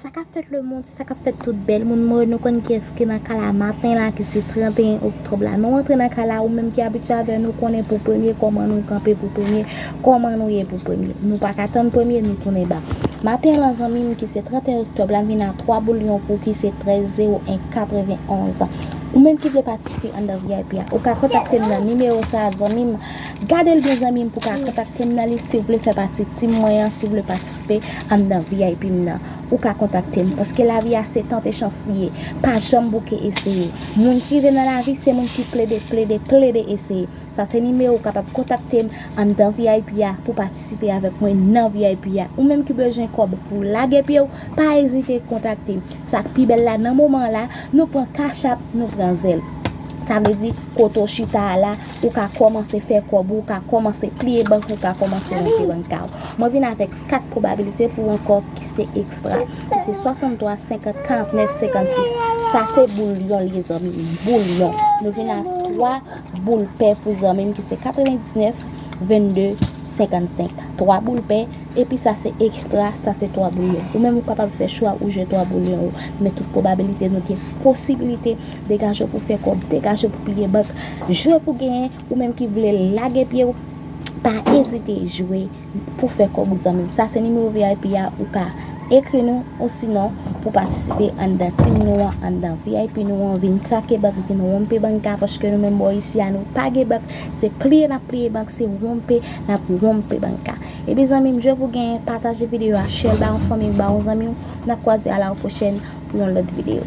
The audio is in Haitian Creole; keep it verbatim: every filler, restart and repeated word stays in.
Sa k ap fèt lemonn, sa k ap fèt tout bèl moun, mwen nou konn kiyès ki nan ka la maten la, ki se trannteyen oktòb la. Nou antre nan ka la, ou menm ki abitye avè nou konnen pou premye kòman nou kanpe pou premye, kòman nou ye pou premye. Nou pa ka tann premye, nou tounen ba. Maten lan zanmi m ki se trannteyen oktòb la, m vin a twa boul yon kou ki se trèz zewo en katrevenonz. Ou menm ki vle patisipe anndan V I P a, ou ka kontakte m nan nimewo sa a zanmi m. Gade l byen zanmi m pou ka kontakte m nan li si w vle fè pati tim mwen an, si w vle patisipe anndan V I P m nan. Ou ka kontakte m, paske lavi a se tante chans li ye. Pa janm bouke eseye. Moun ki rive nan lavi, se moun ki plede, plede, plede eseye. Sa se nimewo ou kapab kontakte m anndan V I P a pou patisipe avèk mwen nan V I P a. Ou menm ki bezwen kòb pou lage pye w, pa ezite kontakte m. Sa k pi bèl la nan moman la, nou pran Cash App, nou pran Zelle. Sa vle di, kote w chita a la, ou ka kòmanse fè kòb ou, ou ka kòmanse pliye bank, ou ka kòmanse monte bank ka w. Mwen vin avèk kat pwobabilite pou yon kòb ki se ekstra, ki se swasanntwa, senkant, karantnèf, senkannsis. Sa se boul yon l ye zanmi m, boul yon. Nou vin a twa boul pè pou zanmi m ki se katrevendiznèf, vennde, senkannsenk. Twa boul pè, epi sa se ekstra, sa se twa boul yon. Ou menm ou kapab fè chwa ou jwe twa boul yon ou. Men tout pwobabilite nou gen posibilite, degaje w pou fè kòb, degaje w pou pliye bank, jwe pou genyen, ou menm ki vle lage pye w, pa ezite jwe pou fè kòb ou zanmi m. Sa se nimewo V I P a, ou ka ekri nou, osinon pou patisipe anndan tim nou an, anndan V I P nou an, vin krake bank, vin wonpe bank ka, paske nou menm bò isi a nou pa gen bank, se pliye n ap pliye bank, se wonpe n ap wonpe bank ka. Epi zanmi m, jwe pou genyen, pataje videyo a, share l ba yon fanmi w, ba yon zanmi w. N ap kwaze a la pwochèn pou yon lòt videyo.